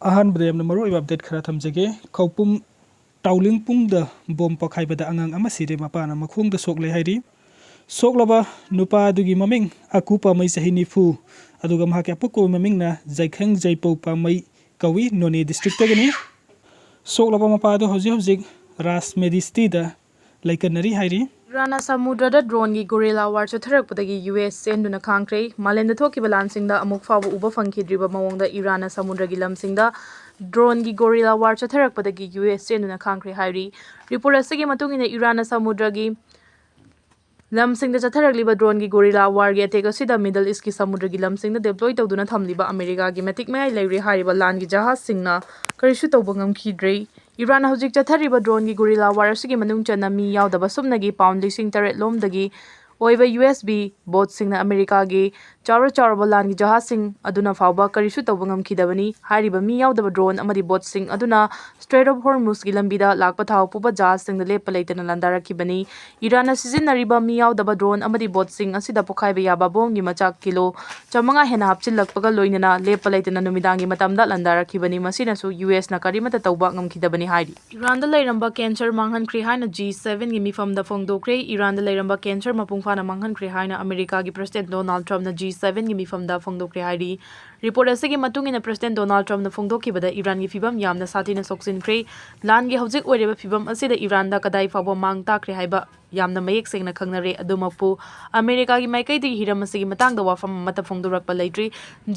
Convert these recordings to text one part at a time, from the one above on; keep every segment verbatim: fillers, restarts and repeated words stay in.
ꯑꯍꯥꯟꯕꯗ ꯌꯥꯝꯅ ꯃꯔꯨꯑꯣꯏꯕ ꯑꯞꯗꯦꯠ ꯈꯔ ꯊꯝꯖꯒꯦ꯫ ꯈꯧꯄꯨꯝ ꯇꯥꯎꯂꯤꯡꯄꯨꯡꯗ ꯕꯣꯝ ꯄꯣꯈꯥꯏꯕꯗ ꯑꯉꯥꯡ ꯑꯃ ꯁꯤꯔꯦ, ꯃꯄꯥꯅ ꯃꯈꯣꯡꯗ ꯁꯣꯛꯂꯦ ꯍꯥꯏꯔꯤ꯫ ꯁꯣꯛꯂꯕ ꯅꯨꯄꯥ ꯑꯗꯨꯒꯤ ꯃꯃꯤꯡ ꯑꯀꯨ ꯄꯥꯃꯩ, ꯆꯍꯤ ꯅꯤꯐꯨ, ꯑꯗꯨꯒ ꯃꯍꯥꯛꯀꯤ ꯑꯄꯣꯛꯄ ꯃꯃꯤꯡꯅ ꯖꯩꯈꯪ ꯖꯩꯄꯧ ꯄꯥꯃꯩ ꯀꯧꯏ, ꯅꯣꯅꯦ ꯗꯤꯁꯇ꯭ꯔꯤꯛꯇꯒꯤꯅꯤ꯫ ꯁꯣꯛꯂꯕ ꯃꯄꯥ ꯑꯗꯨ ꯍꯧꯖꯤꯛ ꯍꯧꯖꯤꯛ ꯔꯥꯖ ꯃꯦꯗꯤꯁꯇꯤꯗ ꯂꯩꯀꯠꯅꯔꯤ ꯍꯥꯏꯔꯤ꯫ ꯏꯔꯥꯟꯅ ꯁꯃꯨꯗ꯭ꯔꯗ ꯗ꯭ꯔꯣꯟꯒꯤ ꯒꯣꯔꯤꯂꯥ ꯋꯥꯔ ꯆꯠꯊꯔꯛꯄꯗꯒꯤ ꯌꯨ ꯑꯦꯁ ꯆꯦꯟꯗꯨꯅ ꯈꯥꯡꯈ꯭ꯔꯦ꯫ ꯃꯥꯂꯦꯝꯗ ꯊꯣꯛꯈꯤꯕ ꯂꯥꯟꯁꯤꯡꯗ ꯑꯃꯨꯛ ꯐꯥꯎꯕ ꯎꯕ ꯐꯪꯈꯤꯗ꯭ꯔꯤꯕ ꯃꯑꯣꯡꯗ ꯏꯔꯥꯟꯅ ꯁꯃꯨꯗ꯭ꯔꯒꯤ ꯂꯝꯁꯤꯡꯗ ꯗ꯭ꯔꯣꯟꯒꯤ ꯒꯣꯔꯤꯂꯥ ꯋꯥꯔ ꯆꯠꯊꯔꯛꯄꯗꯒꯤ ꯌꯨ ꯑꯦꯁ ꯆꯦꯟꯗꯨꯅ ꯈꯥꯡꯈ꯭ꯔꯦ ꯍꯥꯏꯔꯤ꯫ ꯔꯤꯄꯣꯔꯠ ꯑꯁꯤꯒꯤ ꯃꯇꯨꯡ ꯏꯟꯅ ꯏꯔꯥꯟꯅ ꯁꯃꯨꯗ꯭ꯔꯒꯤ ꯂꯝꯁꯤꯡꯗ ꯆꯠꯊꯔꯛꯂꯤꯕ ꯗ꯭ꯔꯣꯟꯒꯤ ꯒꯣꯔꯤꯂꯥ ꯋꯥꯔꯒꯤ ꯑꯦꯇꯦꯛ ꯑꯁꯤꯗ ꯃꯤꯗꯜ ꯏꯁꯀꯤ ꯁꯃꯨꯗ꯭ꯔꯒꯤ ꯂꯝꯁꯤꯡꯗ ꯗꯦꯄ꯭ꯂꯣꯏ ꯇꯧꯗꯨꯅ ꯊꯝꯂꯤꯕ ꯑꯃꯦꯔꯤꯀꯥꯒꯤ ꯃꯇꯤꯛ ꯃꯌꯥꯏ ꯂꯩꯔꯦ ꯍꯥꯏꯔꯤꯕ ꯂꯥꯟꯒꯤ ꯖꯍꯥꯖꯁꯤꯡꯅ ꯀꯔꯤꯁꯨ ꯇꯧꯕ ꯉꯝꯈꯤꯗ꯭ꯔꯦ꯫ ꯏꯔꯥꯟꯅ ꯍꯧꯖꯤꯛ ꯆꯠꯊꯔꯤꯕ ꯗ꯭ꯔꯣꯟꯒꯤ ꯒꯣꯔꯤꯂꯥ ꯋꯥꯔ ꯑꯁꯤꯒꯤ ꯃꯅꯨꯡ ꯆꯟꯅ ꯃꯤ ꯌꯥꯎꯗꯕ ꯁꯨꯞꯅꯒꯤ ꯄꯥꯎꯟ ꯂꯤꯁꯤꯡ ꯇꯔꯦꯠ ꯂꯣꯝꯗꯒꯤ ꯑꯣꯏꯕ ꯌꯨ ꯑꯦꯁ ꯕꯤ ꯕꯣꯠꯁꯤꯡꯅ ꯑꯃꯦꯔꯤꯀꯥꯒꯤ ꯆꯥꯎꯔ ꯆꯥꯎꯔꯕ ꯂꯥꯟꯒꯤ ꯖꯍꯥꯖꯁꯤꯡ ꯑꯗꯨꯅ ꯐꯥꯎꯕ ꯀꯔꯤꯁꯨ ꯇꯧꯕ ꯉꯝꯈꯤꯗꯕꯅꯤ꯫ ꯍꯥꯏꯔꯤꯕ ꯃꯤ ꯌꯥꯎꯗꯕ ꯗ꯭ꯔꯣꯟ ꯑꯃꯗꯤ ꯕꯣꯠꯁꯤꯡ ꯑꯗꯨꯅ ꯁ꯭ꯇ꯭ꯔꯦꯠ ꯑꯣꯐ ꯍꯣꯔꯃꯨꯖꯒꯤ ꯂꯝꯕꯤꯗ ꯂꯥꯛꯄ ꯊꯥꯎ ꯄꯨꯕ ꯖꯍꯥꯖꯁꯤꯡꯗ ꯂꯦꯞꯄ ꯂꯩꯇꯅ ꯂꯥꯟꯗꯥꯔꯛꯈꯤꯕꯅꯤ꯫ ꯏꯔꯥꯟꯅ ꯁꯤꯖꯤꯟꯅꯔꯤꯕ ꯃꯤ ꯌꯥꯎꯗꯕ ꯗ꯭ꯔꯣꯟ ꯑꯃꯗꯤ ꯕꯣꯠꯁꯤꯡ ꯑꯁꯤꯗ ꯄꯣꯈꯥꯏꯕ ꯌꯥꯕ ꯕꯣꯝꯒꯤ ꯃꯆꯥꯛ ꯀꯤꯂꯣ ꯆꯥꯃꯉꯥ ꯍꯦꯟꯅ ꯍꯥꯞꯆꯤꯜꯂꯛꯄꯒ ꯂꯣꯏꯅꯅ ꯂꯦꯞꯄ ꯂꯩꯇꯅ ꯅꯨꯃꯤꯗꯥꯡꯒꯤ ꯃꯇꯝꯗ ꯂꯥꯟꯗꯥꯔꯛꯈꯤꯕꯅꯤ꯫ ꯃꯁꯤꯅꯁꯨ ꯌꯨ ꯑꯦꯁꯅ ꯀꯔꯤꯃꯠꯇ ꯇꯧꯕ ꯉꯝꯈꯤꯗꯕꯅꯤ ꯍꯥꯏꯔꯤ꯫ ꯏꯔꯥꯟꯗ ꯂꯩꯔꯝꯕ ꯀꯦꯟꯁꯔ ꯃꯥꯡꯍꯟꯈ꯭ꯔꯦ ꯍꯥꯏꯅ ꯖꯤ ꯁꯚꯦꯟꯒꯤ ꯃꯤꯐꯝꯗ ꯐꯣꯡꯗꯣꯛꯈ꯭ꯔꯦ꯫ ꯏꯔꯥꯟꯗ ꯂꯩꯔꯝꯕ ꯀꯦꯟꯁꯔ ꯃꯄꯨꯡ ꯐꯥꯅ ꯃꯥꯡꯍꯟꯈ꯭ꯔꯦ ꯍꯥꯏꯅ ꯑꯃꯦꯔꯤꯀꯥꯒꯤ ꯄ꯭ꯔꯁꯤꯗꯦꯟꯠ ꯗꯣꯅꯥꯜꯗ ꯇ꯭ꯔꯝꯞꯅ ꯖꯤ ꯁꯚꯦꯟꯒꯤ ꯃꯤꯐꯝꯗ ꯐꯣꯡꯗꯣꯛꯈ꯭ꯔꯦ ꯍꯥꯏꯔꯤ꯫ ꯔꯤꯄꯣꯔꯠ ꯑꯁꯤꯒꯤ ꯃꯇꯨꯡ ꯏꯟꯅ ꯄ꯭ꯔꯁꯤꯗꯦꯟꯠ ꯗꯣꯅꯥꯜꯗ ꯇ꯭ꯔꯝꯞꯅ ꯐꯣꯡꯗꯣꯛꯈꯤꯕꯗ ꯏꯔꯥꯟꯒꯤ ꯐꯤꯕꯝ ꯌꯥꯝꯅ ꯁꯥꯊꯤꯅ ꯁꯣꯛꯆꯤꯟꯈ꯭ꯔꯦ꯫ ꯂꯥꯟꯒꯤ ꯍꯧꯖꯤꯛ ꯑꯣꯏꯔꯤꯕ ꯐꯤꯕꯝ ꯑꯁꯤꯗ ꯏꯔꯥꯟꯗ ꯀꯗꯥꯏ ꯐꯥꯎꯕ ꯃꯥꯡ ꯇꯥꯛꯈ꯭ꯔꯦ ꯍꯥꯏꯕ ꯌꯥꯝꯅ ꯃꯌꯦꯛ ꯁꯦꯡꯅ ꯈꯪꯅꯔꯦ꯫ ꯑꯗꯨꯃꯛꯄꯨ ꯑꯃꯦꯔꯤꯀꯥꯒꯤ ꯃꯥꯏꯀꯩꯗꯒꯤ ꯍꯤꯔꯝ ꯑꯁꯤꯒꯤ ꯃꯇꯥꯡꯗ ꯋꯥꯐꯝ ꯑꯃꯠꯇ ꯐꯣꯡꯗꯣꯔꯛꯄ ꯂꯩꯇ꯭ꯔꯤ꯫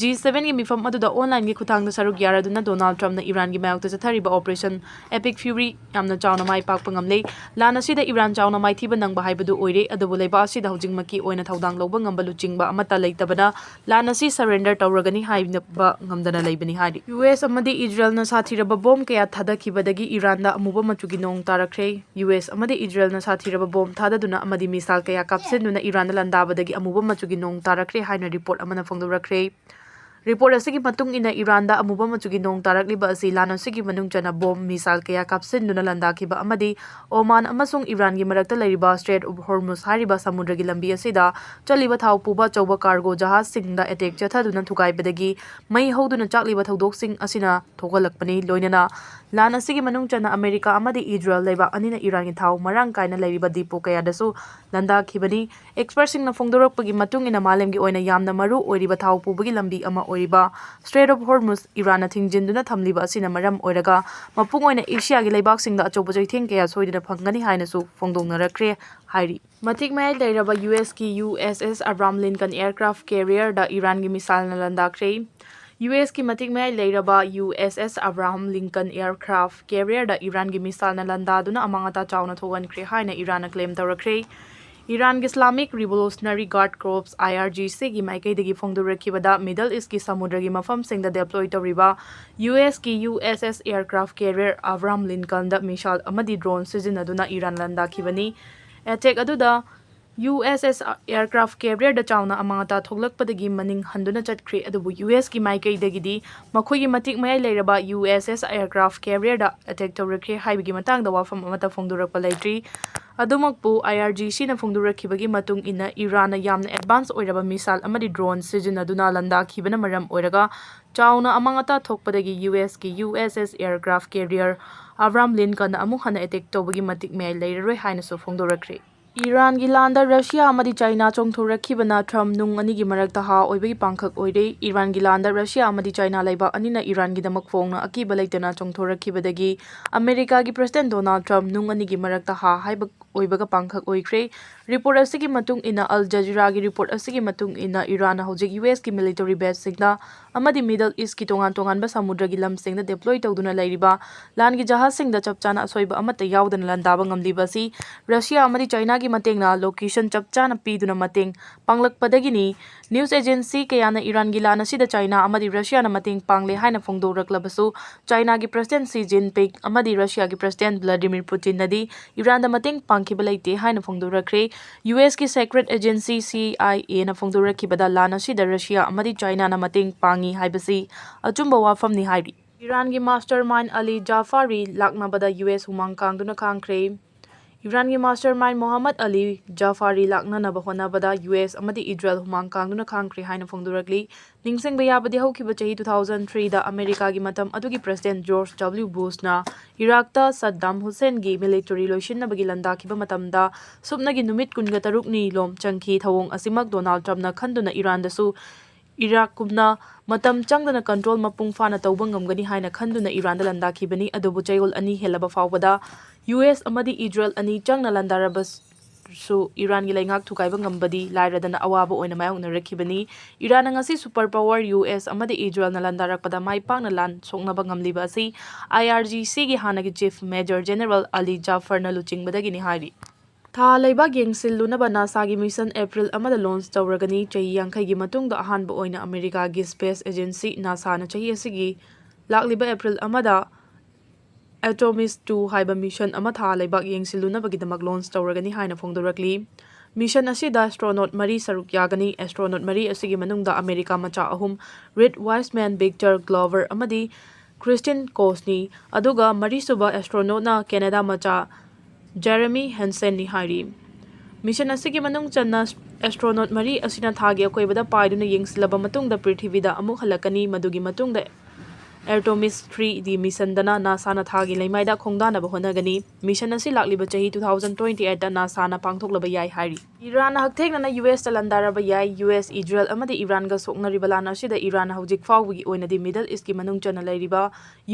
ꯖꯤ ꯁꯚꯦꯟꯒꯤ ꯃꯤꯐꯝ ꯑꯗꯨꯗ ꯑꯣꯟꯂꯥꯏꯟꯒꯤ ꯈꯨꯠꯊꯥꯡꯗ ꯁꯔꯨꯛ ꯌꯥꯔꯗꯨꯅ ꯗꯣꯅꯥꯜꯗ ꯇ꯭ꯔꯝꯞꯅ ꯏꯔꯥꯟꯒꯤ ꯃꯥꯌꯣꯛꯇ ꯆꯠꯊꯔꯤꯕ ꯑꯣꯄꯔꯦꯁꯟ ꯑꯦꯄꯤꯛ ꯐ꯭ꯌꯨꯔꯤ ꯌꯥꯝꯅ ꯆꯥꯎꯅ ꯃꯥꯏ ꯄꯥꯛꯄ ꯉꯝꯂꯦ꯫ ꯂꯥꯟ ꯑꯁꯤꯗ ꯏꯔꯥꯟ ꯆꯥꯎꯅ ꯃꯥꯏꯊꯤꯕ ꯅꯪꯕ ꯍꯥꯏꯕꯗꯨ ꯑꯣꯏꯔꯦ꯫ ꯑꯗꯨꯕꯨ ꯂꯩꯕꯥꯛ ꯑꯁꯤꯗ ꯍꯧꯖꯤꯛꯃꯛꯀꯤ ꯑꯣꯏꯅ ꯊꯧꯗꯥꯡ ꯂꯧꯕ ꯉꯝꯕ ꯂꯨꯆꯤꯡꯕ ꯑꯃꯠꯇ ꯂꯩꯇꯕꯅ ꯂꯥꯟ ꯑꯁꯤ ꯁꯔꯦꯟꯗꯔ ꯇꯧꯔꯒꯅꯤ ꯍꯥꯏꯕ ꯉꯝꯗꯅ ꯂꯩꯕꯅꯤ ꯍꯥꯏꯔꯤ꯫ ꯌꯨ ꯑꯦꯁ ꯑꯃꯗꯤ ꯏꯖꯔꯦꯜꯅ ꯁꯥꯊꯤꯔꯕ ꯕꯣꯝ ꯀꯌꯥ ꯊꯥꯗꯈꯤꯕꯗꯒꯤ ꯏꯔꯥꯟꯗ ꯑꯃꯨꯕ ꯃꯆꯨꯒꯤ ꯅꯣꯡ ꯇꯥꯔꯛꯈ꯭ꯔꯦ꯫ ꯌꯨ ꯑꯦꯁ ꯑꯃꯗꯤ ꯏꯖꯔꯦꯜꯅ ꯁꯥꯊꯤꯔꯕ ꯕꯣꯝ ꯊꯥꯗꯗꯨꯅ ꯑꯃꯗꯤ ꯃꯤꯁꯥꯏꯜ ꯀꯌꯥ ꯀꯥꯞꯁꯤꯟꯗꯨꯅ ꯏꯔꯥꯟꯗ ꯂꯥꯟꯗꯥꯕꯗꯒꯤ ꯑꯃꯨꯕ ꯃꯆꯨꯒꯤ ꯅꯣꯡ ꯇꯥꯔꯛꯈ꯭ꯔꯦ ꯍꯥꯏꯅ ꯔꯤꯄꯣꯔꯠ ꯑꯃꯅ ꯐꯣꯡꯗꯣꯔꯛꯈ꯭ꯔꯦ꯫ Report ꯑꯁꯤꯒꯤ ꯃꯇꯨꯡ ꯏꯟꯅ, ꯏꯔꯥꯟꯗ ꯑꯃꯨꯕ ꯃꯆꯨꯒꯤ ꯅꯣꯡ ꯇꯥꯔꯛꯂꯤꯕ ꯑꯁꯤ ꯂꯥꯟ ꯑꯁꯤꯒꯤ ꯃꯅꯨꯡ ꯆꯟꯅ ꯕꯣꯝ, missile ꯀꯌꯥ ꯀꯥꯞꯁꯤꯟꯗꯨꯅ ꯂꯥꯟꯗꯥꯈꯤꯕ ꯑꯃꯗꯤ ꯑꯣꯃꯥꯟ ꯑꯃꯁꯨꯡ ꯏꯔꯥꯟꯒꯤ ꯃꯔꯛꯇ ꯂꯩꯔꯤꯕ Strait of Hormuz ꯍꯥꯏꯔꯤꯕ ꯁꯃꯨꯗ꯭ꯔꯒꯤ ꯂꯝꯕꯤ ꯑꯁꯤꯗ ꯆꯠꯂꯤꯕ ꯊꯥꯎ ꯄꯨꯕ ꯑꯆꯧꯕ cargo ꯖꯍꯥꯖꯁꯤꯡꯗ attack ꯆꯠꯊꯗꯨꯅ ꯊꯨꯒꯥꯏꯕꯗꯒꯤ ꯃꯩ ꯍꯧꯗꯨꯅ ꯆꯥꯛꯂꯤꯕ ꯊꯧꯗꯣꯛꯁꯤꯡ ꯑꯁꯤꯅ ꯊꯣꯛꯍꯜꯂꯛꯄꯅꯤ꯫ ꯂꯣꯏꯅꯅ ꯂꯥꯟ ꯑꯁꯤꯒꯤ ꯃꯅꯨꯡ ꯆꯟꯅ ꯑꯃꯦꯔꯤꯀꯥ ꯑꯃꯗꯤ ꯏꯖꯔꯦꯜ ꯂꯩꯕꯥꯛ ꯑꯅꯤꯅ ꯏꯔꯥꯟꯒꯤ ꯊꯥꯎ ꯃꯔꯥꯡ ꯀꯥꯏꯅ ꯂꯩꯔꯤꯕ depot ꯀꯌꯥꯗꯁꯨ ꯂꯥꯟꯗꯥꯈꯤꯕꯅꯤ꯫ Expertꯁꯤꯡꯅ ꯐꯣꯡꯗꯣꯔꯛꯄꯒꯤ ꯃꯇꯨꯡ ꯏꯟꯅ, ꯃꯥꯂꯦꯝꯒꯤ ꯑꯣꯏꯅ ꯌꯥꯝꯅ ꯃꯔꯨ ꯑꯣꯏꯔꯤꯕ ꯊꯥꯎ ꯄꯨꯕꯒꯤ ꯂꯝꯕꯤ ꯑꯃ ꯑꯣꯏꯔꯤꯕ Strait of Hormuz ꯏꯔꯥꯟꯅ ꯊꯤꯡꯖꯤꯟꯗꯨꯅ ꯊꯝꯂꯤꯕ ꯑꯁꯤꯅ ꯃꯔꯝ ꯑꯣꯏꯔꯒ, ꯃꯄꯨꯡ ꯑꯣꯏꯅ ꯑꯦꯁꯤꯌꯥꯒꯤ ꯂꯩꯕꯥꯛꯁꯤꯡꯗ ꯑꯆꯧꯕ ꯆꯩꯊꯦꯡ ꯀꯌꯥ ꯁꯣꯏꯗꯅ ꯐꯪꯒꯅꯤ ꯍꯥꯏꯅꯁꯨ ꯐꯣꯡꯗꯣꯛꯅꯔꯛꯈ꯭ꯔꯦ ꯍꯥꯏꯔꯤ꯫ ꯃꯇꯤꯛ ꯃꯌꯥꯏ ꯂꯩꯔꯕ USꯀꯤ USS Abraham Lincoln aircraft carrierꯗ ꯏꯔꯥꯟꯒꯤ missileꯅ ꯂꯥꯟꯗꯥꯈ꯭ꯔꯦ꯫ USꯀꯤ ꯃꯇꯤꯛ ꯃꯌꯥꯏ ꯂꯩꯔꯕ USS Abraham Lincoln aircraft carrierꯗ ꯏꯔꯥꯟꯒꯤ missileꯅ ꯂꯥꯟꯗꯥꯗꯨꯅ ꯑꯃꯥꯡ ꯑꯇꯥ ꯆꯥꯎꯅ ꯊꯣꯛꯍꯟꯈ꯭ꯔꯦ ꯍꯥꯏꯅ ꯏꯔꯥꯟꯅ claim ꯇꯧꯔꯛꯈ꯭ꯔꯦ꯫ ꯏꯔꯥꯟꯒꯤ Islamic Revolutionary Guard Corps, IRGCꯒꯤ ꯃꯥꯏꯀꯩꯗꯒꯤ ꯐꯣꯡꯗꯣꯔꯛꯈꯤꯕꯗ, Middle Eastꯀꯤ ꯁꯃꯨꯗ꯭ꯔꯒꯤ ꯃꯐꯝꯁꯤꯡꯗ deploy ꯇꯧꯔꯤꯕ USꯀꯤ USS aircraft carrier Abraham Lincolnꯗ missile ꯑꯃꯗꯤ drone ꯁꯤꯖꯤꯟꯅꯗꯨꯅ ꯏꯔꯥꯟ ꯂꯥꯟꯗꯥꯈꯤꯕꯅꯤ꯫ Attack ꯑꯗꯨꯗ USS aircraft carrierꯗ ꯆꯥꯎꯅ ꯑꯃꯥꯡ ꯑꯇꯥ ꯊꯣꯛꯂꯛꯄꯗꯒꯤ ꯃꯅꯤꯡ ꯍꯟꯗꯨꯅ ꯆꯠꯈ꯭ꯔꯦ, ꯑꯗꯨꯕꯨ USꯀꯤ ꯃꯥꯏꯀꯩꯗꯒꯤꯗꯤ ꯃꯈꯣꯏꯒꯤ ꯃꯇꯤꯛ ꯃꯌꯥꯏ ꯂꯩꯔꯕ USS aircraft carrierꯗ attack ꯇꯧꯔꯛꯈ꯭ꯔꯦ ꯍꯥꯏꯕꯒꯤ ꯃꯇꯥꯡꯗ ꯋꯥꯐꯝ ꯑꯃꯠꯇ ꯐꯣꯡꯗꯣꯔꯛꯄ ꯂꯩꯇ꯭ꯔꯤ꯫ ꯑꯗꯨꯃꯛꯄꯨ, IRGCꯅ ꯐꯣꯡꯗꯣꯔꯛꯈꯤꯕꯒꯤ ꯃꯇꯨꯡ ꯏꯟꯅ, ꯏꯔꯥꯟꯅ ꯌꯥꯝꯅ advance ꯑꯣꯏꯔꯕ missile ꯑꯃꯗꯤ drone ꯁꯤꯖꯤꯟꯅꯗꯨꯅ ꯂꯥꯟꯗꯥꯈꯤꯕꯅ ꯃꯔꯝ ꯑꯣꯏꯔꯒ ꯆꯥꯎꯅ ꯑꯃꯥꯡ ꯑꯇꯥ ꯊꯣꯛꯄꯗꯒꯤ USꯀꯤ USS aircraft carrier Abraham Lincolnꯅ ꯑꯃꯨꯛ ꯍꯟꯅ attack ꯇꯧꯕꯒꯤ ꯃꯇꯤꯛ ꯃꯌꯥꯏ ꯂꯩꯔꯔꯣꯏ ꯍꯥꯏꯅꯁꯨ ꯐꯣꯡꯗꯣꯔꯛꯈ꯭ꯔꯦ꯫ ꯏꯔꯥꯟꯒꯤ ꯂꯥꯟꯗ ꯔꯁꯤꯌꯥ ꯑꯃꯗꯤ ꯆꯥꯏꯅꯥ ꯆꯣꯡꯊꯣꯔꯛꯈꯤꯕꯅ ꯇ꯭ꯔꯝꯞ ꯅꯨꯡ ꯑꯅꯤꯒꯤ ꯃꯔꯛꯇ ꯍꯥ ꯑꯣꯏꯕꯒꯤ ꯄꯥꯡꯈꯛ ꯑꯣꯏꯔꯦ꯫ ꯏꯔꯥꯟꯒꯤ ꯂꯥꯟꯗ ꯔꯁꯤꯌꯥ ꯑꯃꯗꯤ ꯆꯥꯏꯅꯥ ꯂꯩꯕꯥꯛ ꯑꯅꯤꯅ ꯏꯔꯥꯟꯒꯤꯗꯃꯛ ꯐꯣꯡꯅ ꯑꯀꯤꯕ ꯂꯩꯇꯅ ꯆꯣꯡꯊꯣꯔꯛꯈꯤꯕꯗꯒꯤ ꯑꯃꯦꯔꯤꯀꯥꯒꯤ President Donald Trump ꯅꯨꯡ ꯑꯅꯤꯒꯤ ꯃꯔꯛꯇ ꯍꯥ ꯍꯥꯏꯕ ꯑꯣꯏꯕꯒ ꯄꯥꯡꯈꯛ ꯑꯣꯏꯈ꯭ꯔꯦ꯫ Report ꯑꯁꯤꯒꯤ ꯃꯇꯨꯡ ꯏꯟꯅ, Al Jazeeraꯒꯤ report ꯑꯁꯤꯒꯤ ꯃꯇꯨꯡ ꯏꯟꯅ, ꯏꯔꯥꯟꯅ ꯍꯧꯖꯤꯛ USꯀꯤ military baseꯁꯤꯡꯗ ꯑꯃꯗꯤ Middle Eastꯀꯤ ꯇꯣꯉꯥꯟ ꯇꯣꯉꯥꯟꯕ ꯁꯃꯨꯗ꯭ꯔꯒꯤ ꯂꯝꯁꯤꯡꯗ deploy ꯇꯧꯗꯨꯅ ꯂꯩꯔꯤꯕ ꯂꯥꯟꯒꯤ ꯖꯍꯥꯖꯁꯤꯡꯗ ꯆꯞ ꯆꯥꯅ ꯑꯁꯣꯏꯕ ꯑꯃꯠꯇ ꯌꯥꯎꯗꯅ ꯂꯥꯟꯗꯥꯕ ꯉꯝꯂꯤꯕ ꯑꯁꯤ ꯔꯁꯤꯌꯥ ꯑꯃꯗꯤ ꯆꯥꯏꯅꯥꯒꯤ ꯃꯇꯦꯡꯅ location ꯆꯞ ꯆꯥꯅ ꯄꯤꯗꯨꯅ ꯃꯇꯦꯡ ꯄꯥꯡꯂꯛꯄꯗꯒꯤꯅꯤ꯫ News agency ꯀꯌꯥꯅ ꯏꯔꯥꯟꯒꯤ ꯂꯥꯟ ꯑꯁꯤꯗ ꯆꯥꯏꯅꯥ ꯑꯃꯗꯤ ꯔꯁꯤꯌꯥꯅ ꯃꯇꯦꯡ ꯄꯥꯡꯂꯦ ꯍꯥꯏꯅ ꯐꯣꯡꯗꯣꯔꯛꯂꯕꯁꯨ, ꯆꯥꯏꯅꯥꯒꯤ President Xi Jinping ꯑꯃꯗꯤ ꯔꯁꯤꯌꯥꯒꯤ President Vladimir Putinꯅꯗꯤ ꯏꯔꯥꯟꯗ ꯃꯇꯦꯡ ꯄꯥꯡꯈꯤ ꯊꯥꯗꯣꯔꯛꯈꯤꯕ ꯂꯩꯇꯦ ꯍꯥꯏꯅ ꯐꯣꯡꯗꯣꯔꯛꯈ꯭ꯔꯦ꯫ ꯌꯨ ꯑꯦꯁꯀꯤ Secret Agency C I Aꯅ ꯐꯣꯡꯗꯣꯔꯛꯈꯤꯕꯗ ꯂꯥꯟ ꯑꯁꯤꯗ ꯔꯁꯤꯌꯥ ꯑꯃꯗꯤ ꯆꯥꯏꯅꯥꯅ ꯃꯇꯦꯡ ꯄꯥꯡꯉꯤ ꯍꯥꯏꯕꯁꯤ ꯑꯆꯨꯝꯕ ꯋꯥꯐꯝꯅꯤ ꯍꯥꯏꯔꯤ꯫ ꯏꯔꯥꯟꯒꯤ mastermind ꯑꯂꯤ ꯖꯥꯐꯥꯔꯤ ꯂꯥꯛꯅꯕꯗ ꯌꯨ ꯑꯦꯁ ꯍꯨꯃꯥꯡ ꯀꯥꯡꯗꯨꯅ ꯈꯥꯡꯈ꯭ꯔꯦ꯫ ꯏꯔꯥꯟꯒꯤ mastermind ꯃꯣꯍꯝꯃꯗ ꯑꯂꯤ ꯖꯥꯐꯥꯔꯤ ꯂꯥꯛꯅꯅꯕ ꯍꯣꯠꯅꯕꯗ ꯌꯨ ꯑꯦꯁ ꯑꯃꯗꯤ ꯏꯖꯔꯦꯜ ꯍꯨꯃꯥꯡ ꯀꯥꯡꯗꯨꯅ ꯈꯥꯡꯈ꯭ꯔꯦ ꯍꯥꯏꯅ ꯐꯣꯡꯗꯣꯔꯛꯂꯤ꯫ ꯅꯤꯡꯁꯤꯡꯕ ꯌꯥꯕꯗꯤ ꯍꯧꯈꯤꯕ ꯆꯍꯤ two thousand threeꯗ ꯑꯃꯦꯔꯤꯀꯥꯒꯤ ꯃꯇꯝ ꯑꯗꯨꯒꯤ President George W Bushꯅ ꯏꯔꯥꯛꯇ ꯁꯗꯥꯝ ꯍꯨꯁꯦꯟꯒꯤ military ꯂꯣꯏꯁꯤꯟꯅꯕꯒꯤ ꯂꯥꯟꯗꯥꯈꯤꯕ ꯃꯇꯝꯗ ꯁꯨꯞꯅꯒꯤ ꯅꯨꯃꯤꯠ ꯀꯨꯟꯒ ꯇꯔꯨꯛꯅꯤ ꯂꯣꯝ ꯆꯪꯈꯤ꯫ ꯊꯧꯑꯣꯡ ꯑꯁꯤꯃꯛ ꯗꯣꯅꯥꯜꯗ ꯇ꯭ꯔꯝꯞꯅ ꯈꯟꯗꯨꯅ ꯏꯔꯥꯟꯗꯁꯨ ꯏꯔꯥꯛꯀꯨꯝꯅ ꯃꯇꯝ ꯆꯪꯗꯅ control ꯃꯄꯨꯡ ꯐꯥꯅ ꯇꯧꯕ ꯉꯝꯒꯅꯤ ꯍꯥꯏꯅ ꯈꯟꯗꯨꯅ ꯏꯔꯥꯟꯗ ꯂꯥꯟꯗꯥꯈꯤꯕꯅꯤ꯫ ꯑꯗꯨꯕꯨ ꯆꯌꯣꯜ ꯑꯅꯤ ꯍꯦꯜꯂꯕ ꯐꯥꯎꯕꯗ ꯌꯨ ꯑꯦꯁ ꯑꯃꯗꯤ ꯏꯖꯔꯦꯜ ꯑꯅꯤ ꯆꯪꯅ ꯂꯥꯟꯗꯥꯔꯕꯁꯨ ꯏꯔꯥꯟꯒꯤ ꯂꯩꯉꯥꯛ ꯊꯨꯒꯥꯏꯕ ꯉꯝꯕꯗꯤ ꯂꯥꯏꯔꯗꯅ ꯑꯋꯥꯕ ꯑꯣꯏꯅ ꯃꯥꯌꯣꯛꯅꯔꯛꯈꯤꯕꯅꯤ꯫ ꯏꯔꯥꯟꯅ ꯉꯁꯤ super power ꯌꯨ ꯑꯦꯁ ꯑꯃꯗꯤ ꯏꯖꯔꯦꯜꯅ ꯂꯥꯟꯗꯥꯔꯛꯄꯗ ꯃꯥꯏ ꯄꯥꯛꯅ ꯂꯥꯟ ꯁꯣꯛꯅꯕ ꯉꯝꯂꯤꯕ ꯑꯁꯤ I R G Cꯒꯤ ꯍꯥꯟꯅꯒꯤ Chief Major General ꯑꯂꯤ ꯖꯥꯐꯔꯅ ꯂꯨꯆꯤꯡꯕꯗꯒꯤꯅꯤ ꯍꯥꯏꯔꯤ꯫ ꯊꯥ ꯂꯩꯕꯥꯛ ꯌꯦꯡꯁꯤꯜꯂꯨꯅꯕ ꯅꯥꯁꯥꯒꯤ mission April ꯑꯃꯗ launch ꯇꯧꯔꯒꯅꯤ꯫ ꯆꯍꯤ ꯌꯥꯡꯈꯩꯒꯤ ꯃꯇꯨꯡꯗ ꯑꯍꯥꯟꯕ ꯑꯣꯏꯅ ꯑꯃꯦꯔꯤꯀꯥꯒꯤ space agency ꯅꯥꯁꯥꯅ ꯆꯍꯤ ꯑꯁꯤꯒꯤ ꯂꯥꯛꯂꯤꯕ April ꯑꯃꯗ Artemis two ꯍꯥꯏꯕ mission ꯑꯃ ꯊꯥ ꯂꯩꯕꯥꯛ ꯌꯦꯡꯁꯤꯜꯂꯨꯅꯕꯒꯤꯗꯃꯛ launch ꯇꯧꯔꯒꯅꯤ ꯍꯥꯏꯅ ꯐꯣꯡꯗꯣꯔꯛꯂꯤ꯫ Mission ꯑꯁꯤꯗ astronaut ꯃꯔꯤ ꯁꯔꯨꯛ ꯌꯥꯒꯅꯤ꯫ Astronaut ꯃꯔꯤ ꯑꯁꯤꯒꯤ ꯃꯅꯨꯡꯗ ꯑꯃꯦꯔꯤꯀꯥ ꯃꯆꯥ ꯑꯍꯨꯝ, Reed Wiseman, Victor Glover ꯑꯃꯗꯤ Christine Kochni, ꯑꯗꯨꯒ ꯃꯔꯤꯁꯨꯕ astronautꯅ Canada ꯃꯆꯥ Jeremy Hansenꯅꯤ ꯍꯥꯏꯔꯤ꯫ Mission ꯑꯁꯤꯒꯤ ꯃꯅꯨꯡ ꯆꯟꯅ astronaut ꯃꯔꯤ ꯑꯁꯤꯅ ꯊꯥꯒꯤ ꯑꯀꯣꯏꯕꯗ ꯄꯥꯏꯗꯨꯅ ꯌꯦꯡꯁꯤꯜꯂꯕ ꯃꯇꯨꯡꯗ ꯄ꯭ꯔꯤꯊꯤꯕꯤꯗ ꯑꯃꯨꯛ ꯍꯜꯂꯛꯀꯅꯤ꯫ ꯃꯗꯨꯒꯤ ꯃꯇꯨꯡꯗ Artemis three D missionꯗꯅ ꯅꯥꯁꯥꯅ ꯊꯥꯒꯤ ꯂꯩꯃꯥꯏꯗ ꯈꯣꯡꯗꯥꯅꯕ ꯍꯣꯠꯅꯒꯅꯤ꯫ Mission ꯑꯁꯤ ꯂꯥꯛꯂꯤꯕ ꯆꯍꯤ two thousand twenty eightꯇ ꯅꯥꯁꯥꯅ ꯄꯥꯡꯊꯣꯛꯂꯕ ꯌꯥꯏ ꯍꯥꯏꯔꯤ꯫ ꯏꯔꯥꯟꯅ ꯍꯛꯊꯦꯡꯅꯅ ꯌꯨ ꯑꯦꯁꯇ ꯂꯥꯟꯗꯥꯔꯕ ꯌꯥꯏ꯫ ꯌꯨ ꯑꯦꯁ, ꯏꯖꯔꯦꯜ ꯑꯃꯗꯤ ꯏꯔꯥꯟꯒ ꯁꯣꯛꯅꯔꯤꯕ ꯂꯥꯟ ꯑꯁꯤꯗ ꯏꯔꯥꯟꯅ ꯍꯧꯖꯤꯛ ꯐꯥꯎꯕꯒꯤ ꯑꯣꯏꯅꯗꯤ Middle Eastꯀꯤ ꯃꯅꯨꯡ ꯆꯟꯅ ꯂꯩꯔꯤꯕ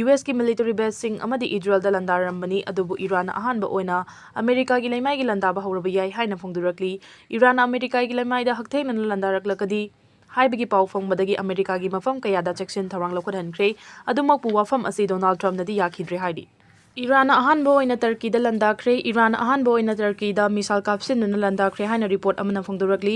ꯌꯨ ꯑꯦꯁꯀꯤ military baseꯁꯤꯡ ꯑꯃꯗꯤ ꯏꯖꯔꯦꯜꯗ ꯂꯥꯟꯗꯥꯔꯝꯕꯅꯤ꯫ ꯑꯗꯨꯕꯨ ꯏꯔꯥꯟꯅ ꯑꯍꯥꯟꯕ ꯑꯣꯏꯅ ꯑꯃꯦꯔꯤꯀꯥꯒꯤ ꯂꯩꯃꯥꯏꯒꯤ ꯂꯥꯟꯗꯥꯕ ꯍꯧꯔꯕ ꯌꯥꯏ ꯍꯥꯏꯅ ꯐꯣꯡꯗꯣꯔꯛꯂꯤ꯫ ꯏꯔꯥꯟꯅ ꯑꯃꯦꯔꯤꯀꯥꯒꯤ ꯂꯩꯃꯥꯏꯗ ꯍꯛꯊꯦꯡꯅꯅ ꯂꯥꯟꯗꯥꯔꯛꯂꯒꯗꯤ ꯍꯥꯏꯕꯒꯤ ꯄꯥꯎ ꯐꯪꯕꯗꯒꯤ ꯑꯃꯦꯔꯤꯀꯥꯒꯤ ꯃꯐꯝ ꯀꯌꯥꯗ ꯆꯦꯛꯁꯤꯟ ꯊꯧꯔꯥꯡ ꯂꯧꯈꯠꯍꯟꯈ꯭ꯔꯦ꯫ ꯑꯗꯨꯃꯛꯄꯨ ꯋꯥꯐꯝ ꯑꯁꯤ ꯗꯣꯅꯥꯜꯗ ꯇ꯭ꯔꯝꯞꯅꯗꯤ ꯌꯥꯈꯤꯗ꯭ꯔꯦ ꯍꯥꯏꯔꯤ꯫ ꯏꯔꯥꯟꯅ ꯑꯍꯥꯟꯕ ꯑꯣꯏꯅ ꯇꯔꯀꯤꯗ ꯂꯥꯟꯗꯥꯈ꯭ꯔꯦ꯫ ꯏꯔꯥꯟꯅ ꯑꯍꯥꯟꯕ ꯑꯣꯏꯅ ꯇꯔꯀꯤꯗ missile ꯀꯥꯞꯁꯤꯟꯗꯨꯅ ꯂꯥꯟꯗꯥꯈ꯭ꯔꯦ ꯍꯥꯏꯅ report ꯑꯃꯅ ꯐꯣꯡꯗꯣꯔꯛꯂꯤ꯫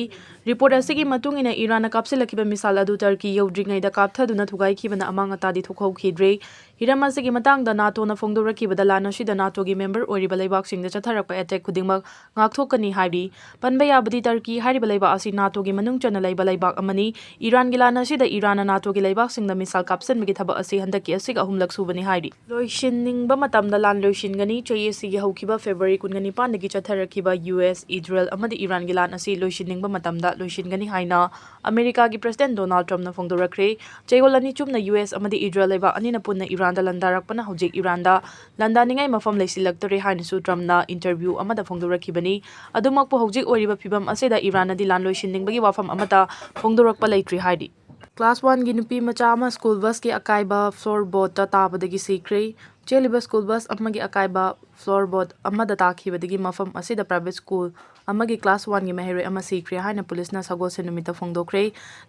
Report ꯑꯁꯤꯒꯤ ꯃꯇꯨꯡ ꯏꯟꯅ ꯏꯔꯥꯟꯅ ꯀꯥꯞꯁꯤꯜꯂꯛꯈꯤꯕ missile ꯑꯗꯨ ꯇꯔꯀꯤ ꯌꯧꯗ꯭ꯔꯤꯉꯩꯗ ꯀꯥꯞꯊꯗꯨꯅ ꯊꯨꯒꯥꯏꯈꯤꯕꯅ ꯑꯃꯥꯡ ꯑꯇꯥꯗꯤ ꯊꯣꯛꯍꯧꯈꯤꯗ꯭ꯔꯦ꯫ ꯍꯤꯔꯝ ꯑꯁꯤꯒꯤ ꯃꯇꯥꯡꯗ ꯅꯥꯇꯣꯅ ꯐꯣꯡꯗꯣꯔꯛꯈꯤꯕꯗ, ꯂꯥꯟ ꯑꯁꯤꯗ ꯅꯥꯇꯣꯒꯤ ꯃꯦꯝꯕꯔ ꯑꯣꯏꯔꯤꯕ ꯂꯩꯕꯥꯛꯁꯤꯡꯗ ꯆꯠꯊꯔꯛꯄ ꯑꯦꯇꯦꯛ ꯈꯨꯗꯤꯡꯃꯛ ꯉꯥꯛꯊꯣꯛꯀꯅꯤ ꯍꯥꯏꯔꯤ꯫ ꯄꯟꯕ ꯌꯥꯕꯗꯤ, ꯇꯔꯀꯤ ꯍꯥꯏꯔꯤꯕ ꯂꯩꯕꯥꯛ ꯑꯁꯤ ꯅꯥꯇꯣꯒꯤ ꯃꯅꯨꯡ ꯆꯟꯅ ꯂꯩꯕ ꯂꯩꯕꯥꯛ ꯑꯃꯅꯤ꯫ ꯏꯔꯥꯟꯒꯤ ꯂꯥꯟ ꯑꯁꯤꯗ ꯏꯔꯥꯟꯅ ꯅꯥꯇꯣꯒꯤ ꯂꯩꯕꯥꯛꯁꯤꯡꯗ ꯃꯤꯁꯥꯏꯜ ꯀꯥꯞꯁꯤꯟꯕꯒꯤ ꯊꯕꯛ ꯑꯁꯤ ꯍꯟꯗꯛꯀꯤ ꯑꯁꯤꯒ ꯑꯍꯨꯝꯂꯛ ꯁꯨꯕꯅꯤ ꯍꯥꯏꯔꯤ꯫ ꯂꯣꯏꯁꯤꯟꯅꯤꯡꯕ ꯃꯇꯝꯗ ꯂꯥꯟ ꯂꯣꯏꯁꯤꯟꯒꯅꯤ꯫ ꯆꯍꯤ ꯑꯁꯤꯒꯤ ꯍꯧꯈꯤꯕ ꯐꯦꯕ꯭ꯔꯨꯋꯥꯔꯤ ꯀꯨꯟꯒ ꯅꯤꯄꯥꯟꯗꯒꯤ ꯆꯠꯊꯔꯛꯈꯤꯕ ꯌꯨ ꯑꯦꯁ, ꯏꯖꯔꯦꯜ ꯑꯃꯗꯤ ꯏꯔꯥꯟꯒꯤ ꯂꯥꯟ ꯑꯁꯤ ꯂꯣꯏꯁꯤꯟꯅꯤꯡꯕ ꯃꯇꯝꯗ ꯂꯣꯏꯁꯤꯟꯒꯅꯤ ꯍꯥꯏꯅ ꯑꯃꯦꯔꯤꯀꯥꯒꯤ ꯄ꯭ꯔꯦꯁꯤꯗꯦꯟꯠ ꯗꯣꯅꯥꯜꯗ ꯇ꯭ꯔꯝꯞꯅ ꯐꯣꯡꯗꯣꯔꯛꯈ꯭ꯔꯦ꯫ ꯆꯌꯣꯜ ꯑꯅꯤ ꯆꯨꯞꯅ ꯌꯨ ꯑꯦꯁ ꯑꯃꯗꯤ ꯏꯖꯔꯦꯜ ꯂꯩꯕꯥꯛ ꯑꯅꯤꯅ ꯄꯨꯟꯅ ꯏꯔꯥꯟꯗ ꯂꯥꯟꯗꯥꯔꯛꯄꯅ ꯍꯧꯖꯤꯛ ꯏꯔꯥꯟꯗ ꯂꯥꯟꯗꯥꯅꯤꯡꯉꯥꯏ ꯃꯐꯝ ꯂꯩꯁꯤꯜꯂꯛꯇꯔꯦ ꯍꯥꯏꯅꯁꯨ ꯇ꯭ꯔꯝꯞꯅ ꯏꯟꯇꯔꯚ꯭ꯌꯨ ꯑꯃꯗ ꯐꯣꯡꯗꯣꯔꯛꯈꯤꯕꯅꯤ꯫ ꯑꯗꯨꯃꯛꯄꯨ, ꯍꯧꯖꯤꯛ ꯑꯣꯏꯔꯤꯕ ꯐꯤꯕꯝ ꯑꯁꯤꯗ ꯏꯔꯥꯟꯅꯗꯤ ꯂꯥꯟ ꯂꯣꯏꯁꯤꯟꯅꯤꯡꯕꯒꯤ ꯋꯥꯐꯝ ꯑꯃꯠꯇ ꯐꯣꯡꯗꯣꯔꯛꯄ ꯂꯩꯇ꯭ꯔꯤ ꯍꯥꯏꯔꯤ꯫ ꯀ꯭ꯂꯥꯁ ꯋꯥꯟꯒꯤ ꯅꯨꯄꯤ ꯃꯆꯥ ꯑꯃ ꯁ꯭ꯀꯨꯜ ꯕꯁꯀꯤ ꯑꯀꯥꯏꯕ ꯐ꯭ꯂꯣꯔ ꯕꯣꯔꯗꯇ ꯇꯥꯕꯗꯒꯤ ꯁꯤꯈ꯭ꯔꯦ꯫ ꯆꯦꯜꯂꯤꯕ ꯁ꯭ꯀꯨꯜ ꯕꯁ ꯑꯃꯒꯤ ꯑꯀꯥꯏꯕ ꯐ꯭ꯂꯣꯔ ꯕꯣꯔꯗ ꯑꯃꯗ ꯇꯥꯈꯤꯕꯗꯒꯤ ꯃꯐꯝ ꯑꯁꯤꯗ ꯄ꯭ꯔꯥꯏꯚꯦꯠ ꯁ꯭ꯀꯨꯜ ꯑꯃꯒꯤ ꯀ꯭ꯂꯥꯁ ꯋꯥꯟꯒꯤ ꯃꯍꯩꯔꯣꯏ ꯑꯃ ꯁꯤꯈ꯭ꯔꯦ ꯍꯥꯏꯅ ꯄꯨꯂꯤꯁꯅ ꯁꯒꯣꯜꯁꯦꯟ ꯅꯨꯃꯤꯠꯇ ꯐꯣꯡꯗꯣꯛꯈ꯭ꯔꯦ꯫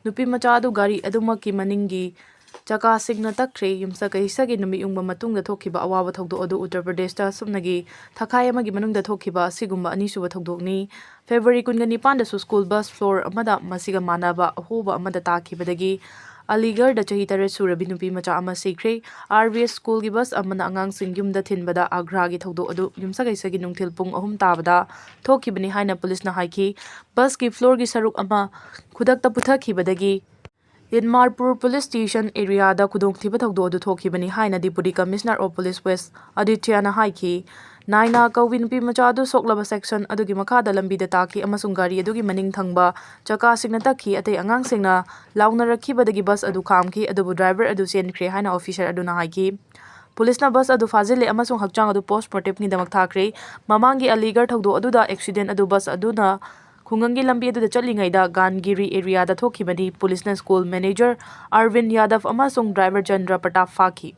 ꯅꯨꯄꯤ ꯃꯆꯥ ꯑꯗꯨ ꯒꯥꯔꯤ ꯑꯗꯨꯃꯛꯀꯤ ꯃꯅꯤꯡꯒꯤ ꯆꯀꯥꯁꯤꯡꯅ ꯇꯛꯈ꯭ꯔꯦ꯫ ꯌꯨꯝꯁꯀꯩꯁꯒꯤ ꯅꯨꯃꯤꯠ ꯌꯨꯡꯕ ꯃꯇꯨꯡꯗ ꯊꯣꯛꯈꯤꯕ ꯑꯋꯥꯕ ꯊꯧꯗꯣꯛ ꯑꯗꯨ ꯎꯠꯇꯔ ꯄ꯭ꯔꯗꯦꯁꯇ ꯁꯨꯞꯅꯒꯤ ꯊꯥꯈꯥꯏ ꯑꯃꯒꯤ ꯃꯅꯨꯡꯗ ꯊꯣꯛꯈꯤꯕ ꯑꯁꯤꯒꯨꯝꯕ ꯑꯅꯤꯁꯨꯕ ꯊꯧꯗꯣꯛꯅꯤ꯫ ꯐꯦꯕ꯭ꯔꯨꯋꯥꯔꯤ ꯀꯨꯟꯒ ꯅꯤꯄꯥꯟꯗꯁꯨ ꯁ꯭ꯀꯨꯜ ꯕꯁ ꯐ꯭ꯂꯣꯔ ꯑꯃꯗ ꯃꯁꯤꯒ ꯃꯥꯟꯅꯕ ꯑꯍꯣꯕ ꯑꯃꯗ ꯇꯥꯈꯤꯕꯗꯒꯤ ꯑꯂꯤꯒꯔꯗ ꯆꯍꯤ ꯇꯔꯦꯠ ꯁꯨꯔꯕꯤ ꯅꯨꯄꯤ ꯃꯆꯥ ꯑꯃ ꯁꯤꯈ꯭ꯔꯦ꯫ ꯑꯥꯔ ꯕꯤ ꯑꯦꯁ ꯁ꯭ꯀꯨꯜꯒꯤ ꯕꯁ ꯑꯃꯅ ꯑꯉꯥꯡꯁꯤꯡ ꯌꯨꯝꯗ ꯊꯤꯟꯕꯗ ꯑꯒ꯭ꯔꯥꯒꯤ ꯊꯧꯗꯣꯛ ꯑꯗꯨ ꯌꯨꯝꯁꯀꯩꯁꯒꯤ ꯅꯨꯡꯊꯤꯜ ꯄꯨꯡ ꯑꯍꯨꯝ ꯇꯥꯕꯗ ꯊꯣꯛꯈꯤꯕꯅꯤ ꯍꯥꯏꯅ ꯄꯨꯂꯤꯁꯅ ꯍꯥꯏꯈꯤ꯫ ꯕꯁꯀꯤ ꯐ꯭ꯂꯣꯔꯒꯤ ꯁꯔꯨꯛ ꯑꯃ ꯈꯨꯗꯛꯇ ꯄꯨꯊꯈꯤꯕꯗꯒꯤ ꯏꯟꯃꯥꯔꯄꯨꯔ ꯄꯨꯂꯤꯁ ꯁ꯭ꯇꯦꯁꯟ ꯑꯦꯔꯤꯌꯥꯗ ꯈꯨꯗꯣꯡꯊꯤꯕ ꯊꯧꯗꯣꯛ ꯑꯗꯨ ꯊꯣꯛꯈꯤꯕꯅꯤ ꯍꯥꯏꯅ deputy commissioner of police west ꯑꯗꯤꯇ꯭ꯌꯅ ꯍꯥꯏꯈꯤ꯫ ꯅꯥꯏꯅꯥ ꯀꯧꯕꯤ ꯅꯨꯄꯤ ꯃꯆꯥ ꯑꯗꯨ ꯁꯣꯛꯂꯕ ꯁꯦꯛꯁꯟ ꯑꯗꯨꯒꯤ ꯃꯈꯥꯗ ꯂꯝꯕꯤꯗ ꯇꯥꯈꯤ ꯑꯃꯁꯨꯡ ꯒꯥꯔꯤ ꯑꯗꯨꯒꯤ ꯃꯅꯤꯡ ꯊꯪꯕ ꯆꯀꯥꯁꯤꯡꯅ ꯇꯛꯈꯤ꯫ ꯑꯇꯩ ꯑꯉꯥꯡꯁꯤꯡꯅ ꯂꯥꯎꯅꯔꯛꯈꯤꯕꯗꯒꯤ ꯕꯁ ꯑꯗꯨ ꯈꯥꯝꯈꯤ, ꯑꯗꯨꯕꯨ ꯗ꯭ꯔꯥꯏꯚꯔ ꯑꯗꯨ ꯆꯦꯟꯈ꯭ꯔꯦ ꯍꯥꯏꯅ ꯑꯣꯐꯤꯁꯔ ꯑꯗꯨꯅ ꯍꯥꯏꯈꯤ꯫ ꯄꯨꯂꯤꯁꯅ ꯕꯁ ꯑꯗꯨ ꯐꯥꯖꯤꯜꯂꯦ ꯑꯃꯁꯨꯡ ꯍꯛꯆꯥꯡ ꯑꯗꯨ ꯄꯣꯁ꯭ꯠꯃꯣꯔꯇꯦꯝꯒꯤꯗꯃꯛ ꯊꯥꯈ꯭ꯔꯦ꯫ ꯃꯃꯥꯡꯒꯤ ꯑꯂꯤꯒꯔ ꯊꯧꯗꯣꯛ ꯑꯗꯨꯗ ꯑꯦꯛꯁꯤꯗꯦꯟ ꯑꯗꯨ ꯕꯁ ꯑꯗꯨꯅ ꯈꯨꯡꯒꯪꯒꯤ ꯂꯝꯕꯤ ꯑꯗꯨꯗ ꯆꯠꯂꯤꯉꯩꯗ ꯒꯥꯟꯒꯤꯔꯤ ꯑꯦꯔꯤꯌꯥꯗ ꯊꯣꯛꯈꯤꯕꯅꯤ꯫ ꯄꯨꯂꯤꯁꯅ ꯁ꯭ꯀꯨꯜ ꯃꯦꯅꯦꯖꯔ ꯑꯔꯕꯤꯟ ꯌꯥꯗꯕ ꯑꯃꯁꯨꯡ ꯗ꯭ꯔꯥꯏꯚꯔ ꯆꯟꯗ꯭ꯔ ꯄ꯭ꯔꯇꯥꯞ ꯐꯥꯈꯤ꯫